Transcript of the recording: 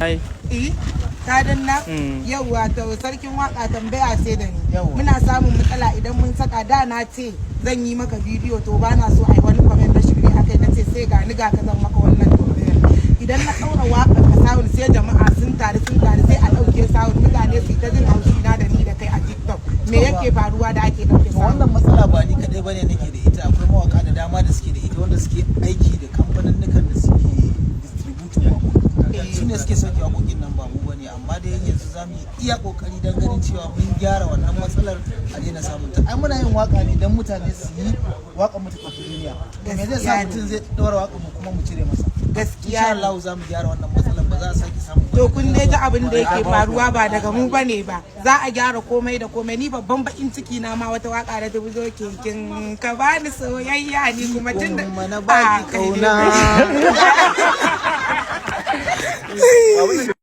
Ai. Eh, ka danna? Mm. Yauwa, to Sarkin Waka, tambaya ce da ni. Yauwa. Muna samun matsala idan mun saka. Da na ce zan yi maka bidiyo, to ba na so ai wani comment na shirme akai. Na ce sai ga ni ga ka, zan maka wannan tambayar. Idan na ɗaura waƙar ka sound, sai jama'a sun taru, sun taru, sai a ɗauke sound, mutane su yi ta jin haushi na da ni da kai a TikTok. Me yake faruwa da ake ɗauke To, sound? wannan matsala ba ni kadai bane nake da ita, akwai mawaka da dama da suke da ita, wanda suke aiki da kamfanin da suke distributing waƙoƙi. Su ne suke sauke waƙoƙin nan, ba mu bane. Amma dai yanzu za mu yi iya kokari don ganin cewa mun gyara wannan matsalar, a daina samun ta. Ai muna yin waka ne don mutane su yi waƙar mu ta tafi duniya. To, me zai sa mutum zai ɗaura waƙar mu kuma mu cire masa? Gaskiya Insha ne. Allah za mu gyara wannan matsalar, ba za a sake samun To, kun dai ji abin da yake faruwa, ba daga mu bane ba. Za a gyara komai da komai. Ni babban bakin ciki na ma, wata waka da ta zo, "Kekin ka bani soyayya", ni kuma tun da Kuma na baki Ah, kai dai. kauna.